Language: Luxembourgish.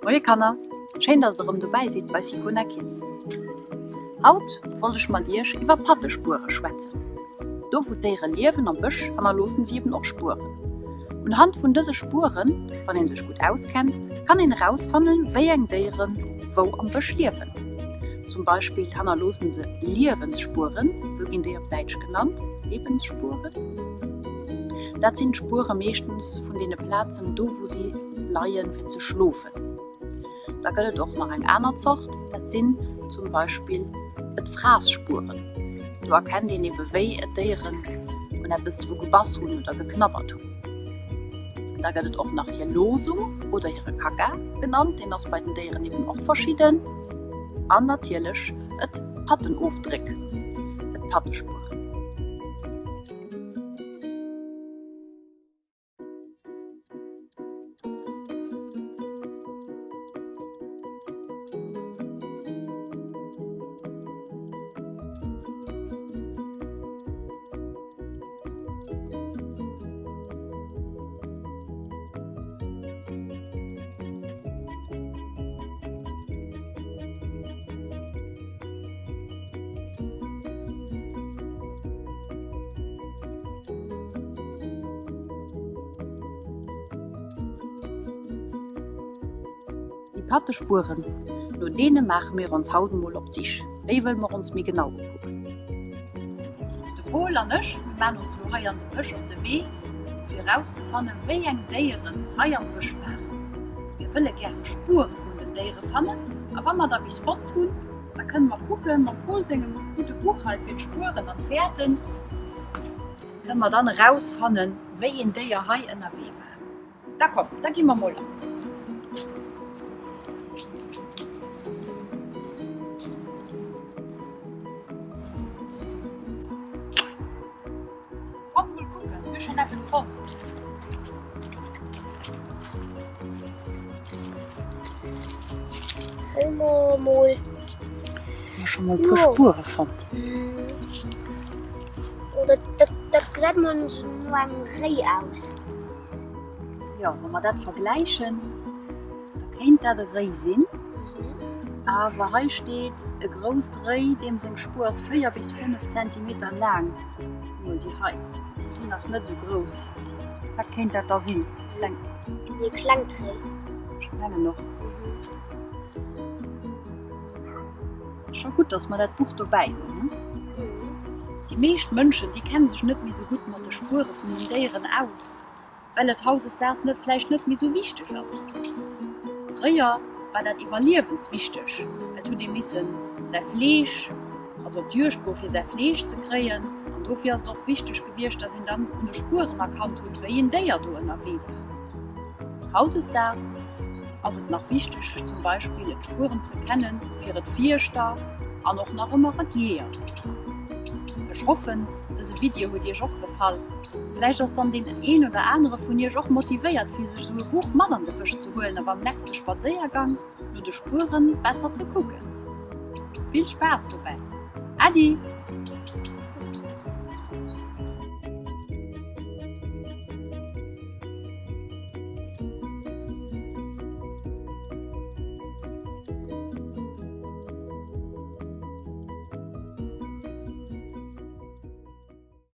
Moie Kanner, schéin dass der erëm dobäi sidd bei Sicona Kids. Haut wollt ech mat iech iwwer Pattespuere schwätzen. Do wou d'Déiere liewen am Bësch hannerloossen si eben och Spueren. Unhand vun dëse Spueren, wann een sech gutt auskennt, kann een erausfannen wéi eng Déiere wou am Bësch liewen. Zum Beispill hannerloossen se Liewensspueren, sou ginn déi op Däitsch genannt, Lebensspuren. Dat sinn d'Spuere meeschtens vun deene Plazen do wou si leien fir ze schlofen. Da gëtt et och nach eng aner Zort, dat sinn zum Beispill et Fraasspueren. Do erkennt een ebe wéi et Déieren un eppes dru gebass hunn oder geknabbert hunn. Da gëtt et och nach hir Losung oder hire Kacka genannt, deen ass bei den Déieren eben och verschidden. An natierlech et Pattenofdréck, et Pattespueren. Déi Pattespueren, no deene maache mir ons haut emol op d'Sich. Déi wëlle mer ons méi genau ukucken. De Pol an ech, mir maan ons lo hei an de Bësch op de Wee, fir erauszefannen, wéi eng Déieren hei am Bësch waren. Mir wëlle gäre Spuere vun den Déiere fannen a wa mer der bis fonnt hunn, da kënne mer kucken, mam Pol sengem gudde Buch hei fir d'Spueren an d'Fäerten, kënne mer dann erausfannen, wéi een Déier hei ënnerwee war. Da komm, da gi mer mol lass. Komm mol kucken, mir hu schonn eppes fonnt. Mol. Hu scho mol puer Spuere fonnt. Dat, dat, dat gesäit mol sou no engem Réi aus. Jo, wa mer dat vergläichen, da kéint dat e Réi sinn. Awer hei steet e grousst Réi, deem seng Spuer ass 4 bis 5 Zentimeter laang. Mol déi hei, déi sinn nach net esou grouss. Wat kéint dat da sinn? Ech denken. E klengt Réi. Ech mengen och. Scho gutt, dass mer dat Buch dobäi hunn, ne? Déi meescht Mënschen, déi kenne sech net méi sou gutt mat de Spuere vun den Déieren aus, well et hautdesdaags net vläicht net méi sou wichteg ass. Fréier war dat iwwerliewenswichteg, et huet ee missen säi Fleesch, also op d'Juegd goe fir säi Fleesch ze kréien, an dofir ass et och wichteg gewiescht, dass een dann un de Spueren erkannt huet, wéi een Déier do ënnerwee war. Hautdesdaags ass et nach wichteg zum Beispill et d'Spueren ze kennen fir et Fierschter an och nach ëmmer et Jeeër. Ech hoffen dëse Video huet iech och gefall. Vläicht ass dann deen een oder anere vun iech och motivéiert fir sech esou e Buch mat an de Bësch ze huelen a beim nächste Spadséiergang no de Spueren besser ze kucken. Vill Spaass dobäi! Äddi!